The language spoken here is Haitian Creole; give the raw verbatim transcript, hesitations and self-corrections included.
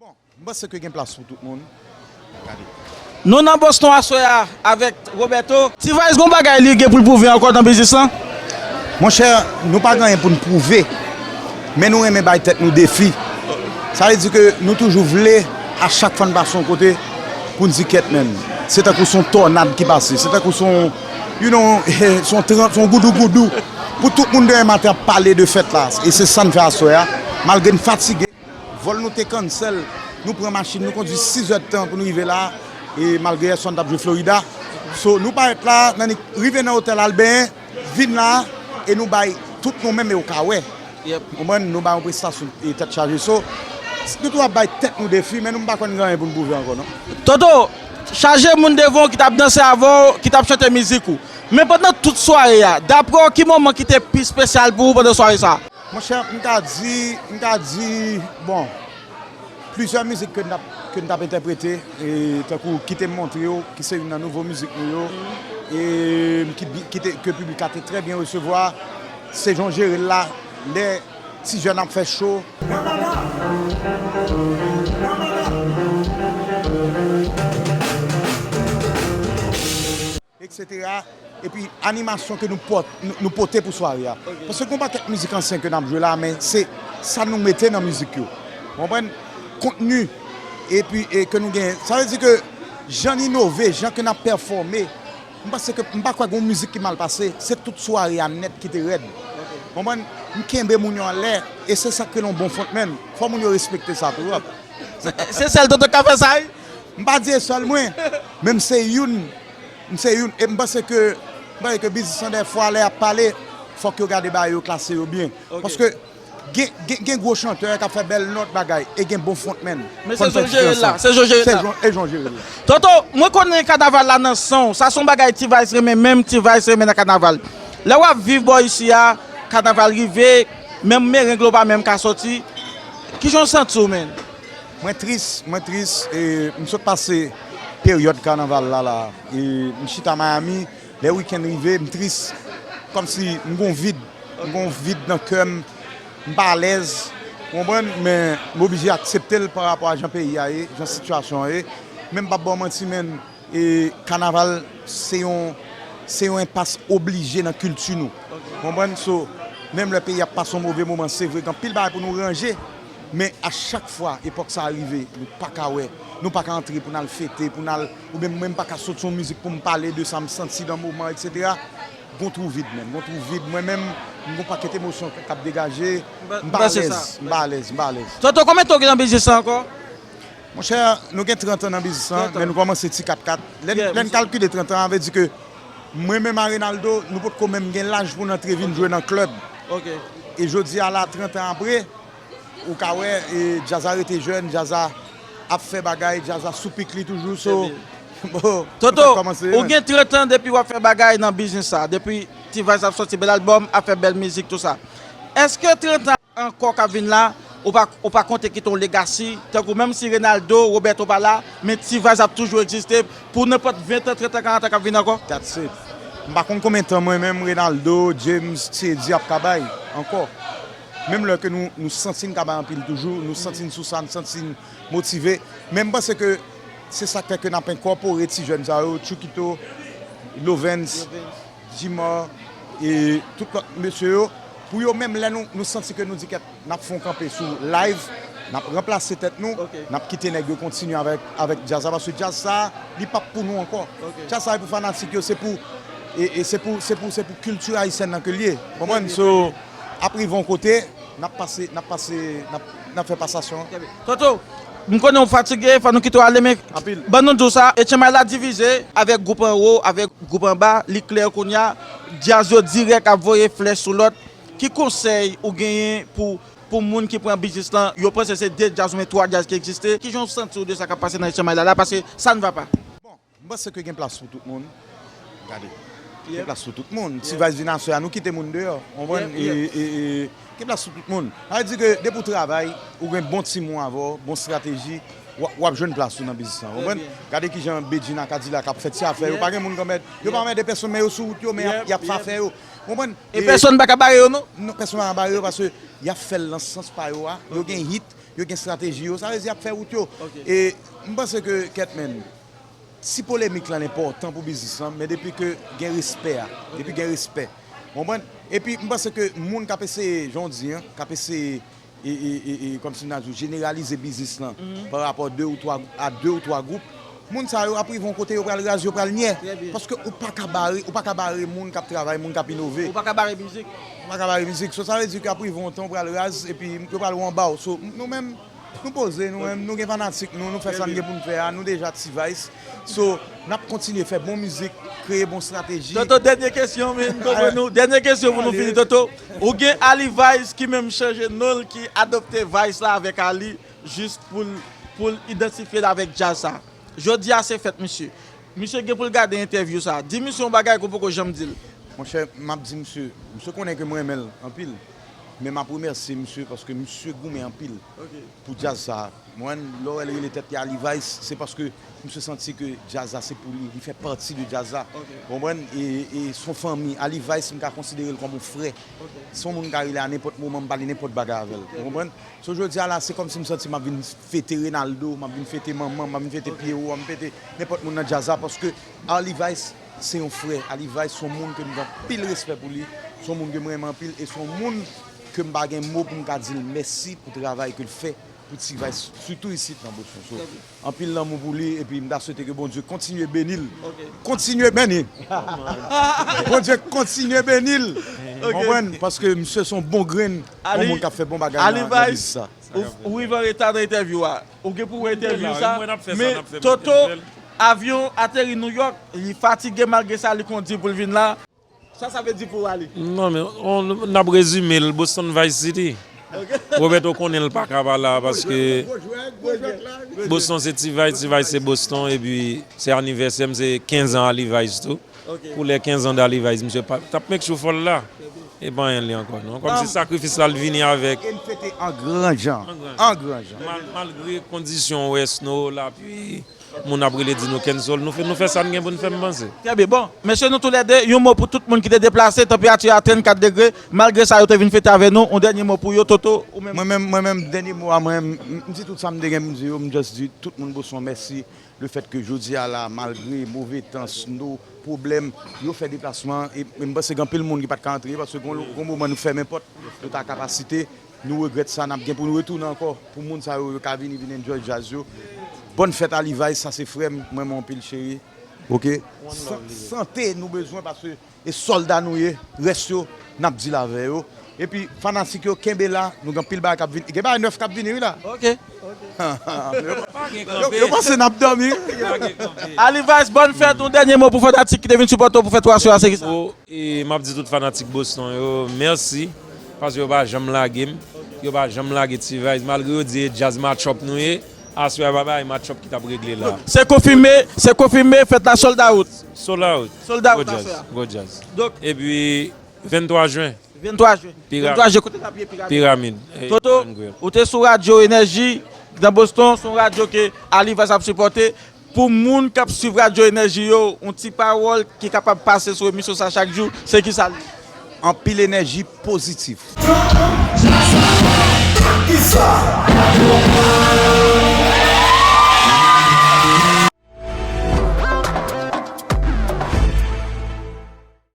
M panse ke gen plas pou tout moun. Gade. Nou nan Boston aswè a avèk Roberto. T-Vice gon bagay li gen pou l pwouve ankò nan biznis lan? Monchè, nou pa gen anyen pou n pwouve, men nou renmen bay tèt nou defi. Sa vle di ke nou toujou vle, a chak fwa n pase yon kote, pou n di kèt menm. Se tankou se yon tònad ki pase, se tankou se yon, you know, se yon tran-, se yon goudougoudou. Pou tout moun demen maten ap pale de fèt la, e se sa n fè aswè a. Malgre n fatige, vòl nou te cancel, nou pran machin, nou kondui sis èdtan pou nou rive la, e malgre yèswa n t ap jwe Florida. So, nou parèt la, nan ni-, rive nan otèl al benyen, vin la, e nou bay tout nou menm e w ka wè. Yep. Konprann, nou bay yon prestasyon e tèt chaje. So, nou tou ap bay tèt nou defi, men nou m pa kwè n gen anyen pou n pwouve ankò, non. Toto, chaje moun devan w ki t ap danse avè w, ki t ap chante mizik ou. Men pandan tout sware a, daprè w, ki moman ki te pi espesyal pou ou pandan sware sa a? Monchè, m ka di, m ka di, bon, plizyè mizik ke n t ap, ke n t ap entèprete, e, tankou Kite m montre w, ki se youn nan nouvo mizik nou yo, e, ki, ki te, ke piblik la te trè byen resevwa, se jan w jere l la, lè ti jèn ap fè cho, etsetera. Epi animasyon ke nou pòt-, nou, nou pote pou sware a. Ok. Paske gen yon pakèt mizik ansyen ke n ap jwe la, men se sa nou mete nan mizik yo. Ou konprann? Kontni, epi, e ke nou genyen. Sa vle di ke jan n inove, jan ke n ap pèfòme, m panse ke, m pa kwè gen yon mizik ki mal pase. Se tout sware a nèt ki te rèd. Ok. Konprann? M kenbe moun yo anlè, e se sa k rele yon bon frontman. Fò moun yo respekte sa tou. Se, se sèl Toto k ka fè sa, wi. M pa di e sèl mwen, men m se youn, m se youn, e m panse ke, m panse ke biznis lan dèfwa lè y ap pale, fòk yo gade bagay yo, klase yo byen. Ok. Paske gen, gen, gen gwo chantè k ap fè bèl nòt bagay, e gen bon frontman. Men se jan w jere l la, se jan w jere l la. Se jan, e jan w jere l la. Toto, mwen konnen kanaval la nan san w, sa se yon bagay T-Vice renmen, menm T-Vice renmen nan kanaval. Lè w ap viv bò isi a, kanaval rive, menm mereng la w pa menm ka sòti, kijan w santi w, menn? Mwen tris, mwen tris, e m sot pase peryòd kanaval la, la, e m chita Miami, lè wikenn rive, m tris, kòmsi m gon vid, m gon vid nan kè m, m pa alèz, ou konprann, men m oblije aksepte l pa rapò a jan peyi a ye, jan sitiyasyon an ye, men m p ap ba w manti, menn, e kanaval se yon, se yon enpas oblije nan kilti nou. Ok. Konprann? So, menm lè peyi ap pase yon move moman, se vre, gen anpil bagay pou nou ranje, men a chak fwa epòk sa a rive, nou pa ka wè, nou pa ka antre pou n al fete, pou n al, oubyen mwen m pa ka sot yon mizik pou m pale de sa m santi nan moman, etsetera. Gon twou vid menm, gon twou vid. Mwen menm, m gon pakèt emosyon k ap degaje, m pa alèz, m pa alèz, m pa alèz. Toto, konbyen tan w gen nan biznis la ankò? Monchè, nou gen trant an nan biznis lan, men nou kòmanse ti kat kat. Lè n, lè n kalkile trant an, sa vle di ke mwen menm a Reynaldo, nou potko menm gen laj pou n antre vin jwe nan klèb. Ok. E jodi a la, trant an apre, ou ka wè, e, djaz la rete jèn, djaz la ap fè bagay, djaz la sou pik li toujou, so, bon, Toto, ou gen trant an depi w ap fè bagay nan biznis sa, depi T-Vice ap sòti bèl albòm, ap fè bèl mizik, tou sa. Èske trant an ankò k ap vin la, ou pa, ou pa konte kite yon legasi, tankou menm si Reynaldo, Roberto pa la, men T-Vice ap toujou egziste pou nenpòt ven an, trant an, karant an k ap vin ankò? That's it. M pa konn konbyen tan mwen menm, Reynaldo, James, T D ap ka bay ankò. Menm lè ke nou, nou santi n ka bay anpil toujou, nou santi n sou sa, n santi n motive. Men m panse ke se sa k fè ke n ap enkòpore ti jèn sa yo, Chukito, Lovens, Jimar, e tout lòt mesye yo, pou yo menm lè nou, nou santi ke nou di kèt, n ap fè yon kanpe sou live, n ap ranplase tèt nou, n ap kite nèg yo kontinye avèk, avèk djaz la, paske djaz sa, li p ap pou nou ankò. Djaz sa e pou fanatik yo, se pou, e, e se pou, se pou, se pou kilti ayisyèn nan ke l ye. Konprann? So, ap rive yon kote, n ap pase, n ap pase, n ap, n ap fè pasasyon. Toto, m konnen w fatige, fò nou kite w ale, men ban nou di w sa, Etchenmay la divize avèk gwoup anwo, avèk gwoup anba, li klè kounye a, djaz yo dirèk ap voye flèch sou lòt. Ki konsèy ou genyen pou, pou moun ki pran biznis lan, yo panse se de djaz oubyen twa djaz ki egziste? Kijan w santi w de sa k ap pase nan Etchenmay la, la, paske ça ne va pas. M panse ke gen plas pou tout moun. Gade. Gen plas pou tout moun. T-Vice vin aswè a, nou kite moun deyò. Konprann? E, e, e, gen plas pou tout moun. Sa vle di ke depi w travay, ou gen bon timoun avè w, bon estrateji, w ap, w ap jwenn plas ou nan biznis lan. Konprann? Gade kijan Bedjine ak Kadilak ap fè ti afè yo. Pa gen moun k anmède. Yo pa anmède pèsonn, men yo sou wout yo, men y ap, y ap fè afè yo. Konprann? E pèsonn pa ka bare yo, non? Non, pèsonn pa ka bare yo paske y ap fè l nan sans pa yo a. Yo gen hit, yo gen estrateji yo, sa vle di y ap fè wout yo. E m panse ke, Kètmenn, ti polemik lan enpòtan pou biznis lan, men depi ke gen respè a, depi gen respè, w konprann? Epi m panse ke moun k ap eseye, jan w di an, k ap eseye e, e, e, e, kòmsi m ta di w, jeneralize biznis lan pa rapò de ou twa, a de ou twa gwoup, moun sa yo ap rive yon kote, yo pral raz, yo pral nyè. Paske ou pa ka bare, ou pa ka bare moun k ap travay, moun k ap inove. Ou pa ka bare mizik. Ou pa ka bare mizik. So, sa vle di ke ap rive yon tan, ou pral raz, epi yo pral wè anba w. So, nou menm, nou poze, nou menm, nou gen fanatik nou, nou fè sa n gen pou n fè a, nou deja T-Vice. So, n ap kontinye fè bon mizik, kreye bon estrateji. Toto, dènye kesyon, men, m konprann nou. Dènye kesyon pou nou fini, Toto. Ou gen Ali Vice ki menm chanje non l, ki adopte Vice la avèk Ali, jis pou l, pou l idantifye l avèk djaz sa. Jodi a se fèt misye. Misye gen pou l gade entèvyou sa. Di misye yon bagay ke w poko janm di l. Monchè, m ap di misye, misye konnen ke m renmen l anpil, men m ap remèsye misye paske misye goumen anpil pou djaz sa. Mwen, lè w wè l rele tèt li Ali Vice, se paske misye santi ke djaz la se pou li, li fè pati de djaz la. Ou konprann? E, e s on fanmi, Ali Vice, m ka konsidere l kòm yon frè. S on moun m ka rele a nenpòt moman, m pale nenpòt bagay avè l. Ou konprann? So, jodi a la, se kòmsi m santi m ap vin fete Renaldo, m ap vin fete Manman, m ap vin fete Pierrot, m ap fete nenpòt moun nan djaz la, paske Ali Vice se yon frè. Ali Vice se yon moun ke m gen anpil respè pou li, se yon moun ke m renmen anpil, e se yon moun ke m pa gen mo pou m ka di l mèsi pou travay ke l fè pou T-Vice, sitou isit nan Boston. So, anpil lanmou pou li, epi m ta swete ke Bondye kontinye beni l. Kontinye beni! Bondye kontinye beni l! Konprann? Paske misye se yon bon grenn, yon moun k ap fè bon bagay nan, nan biznis sa. Ou, ou rive an reta nan entèvyou a. Ou gen pou wè entèvyou sa. Men Toto, avyon ateri Nouyòk, li fatige, malgre sa li kondi pou l vin la. Sa sa vle di pou w, Ali? Non, men on, n ap rezime l, Boston Vice City. Roberto konnen l pa ka pa la paske Boston se T-Vice, T-Vice se Boston, epi se anivèsè m, se kenz an Ali Vice tou. Pou lè kenz an d'Ali Vice, misye pa, t ap make sure fò l la. E pa anyen li ankò, non. Kòmsi sakrifis la l vini avèk. E n fete an gran jan. An gran jan. Mal-, malgre kondisyon wè snow, lapli, moun ap rele di nou cancel, nou fè, nou fè sa n gen pou n fè, m panse. Trè byen. Bon, mesye, nou toulède, yon mo pou tout moun ki te deplase, tanperati a trannkat degre, malgre sa, yo te vin fete avè nou. Yon dènye mo pou yo, Toto, ou menm? Mwen menm, mwen menm, dènye mo a, mwen, m, m di tout sa m te gen pou m di yo, m just di tout moun Boston mèsi. Lefèt ke jodi a la, malgre move tan, snow, pwoblèm, yo fè deplasman an, e, e m panse gen anpil moun ki pa t ka antre, paske gon, gon moman nou fèmen pòt, nou ta kapasite, nou regrèt sa, n ap gen pou nou retounen ankò, pou moun sa yo, yo ka vini, vin enjoy djaz yo. Bòn fèt a Levi's, sa se frè m, m renmen w anpil, cheri. Oke? San-, sante nou bezwen, paske e sòlda nou ye, rès yo, n ap deal avè yo. Epi, fanatik yo, kenbe la, nou gen anpil bagay k ap vini. Gen bagay nèf k ap vini, wi, la. Oke. Yo, yo panse n ap dòmi, wi. Levi's, bòn fèt, yon dènye mo pou fanatik ki te vin sipòte w pou fèt w aswè a, se kisa? O, e, m ap di tout fanatik Boston yo, mèsi, paske yo pa janm lage m. Yo pa janm lage T-Vice, malgre yo di e djaz match-up nou ye, aswè a pa bay match-up ki t ap regle la. Se konfime, se konfime, fèt la sold out. Sold out. Sold out aswè a. Gwo djaz. Donk, epi, venntwa jen. Venntwa jen. Venntwa jen, kote n ap ye? Piramid. Piramid. Toto, ou te sou radyo Enèji nan Boston, se yon radyo ke Levi's ap sipòte. Pou moun k ap swiv radyo Enèji yo, yon ti pawòl ki kapab pase sou emisyon sa chak jou, se kisa l ye? Anpil enèji pozitif.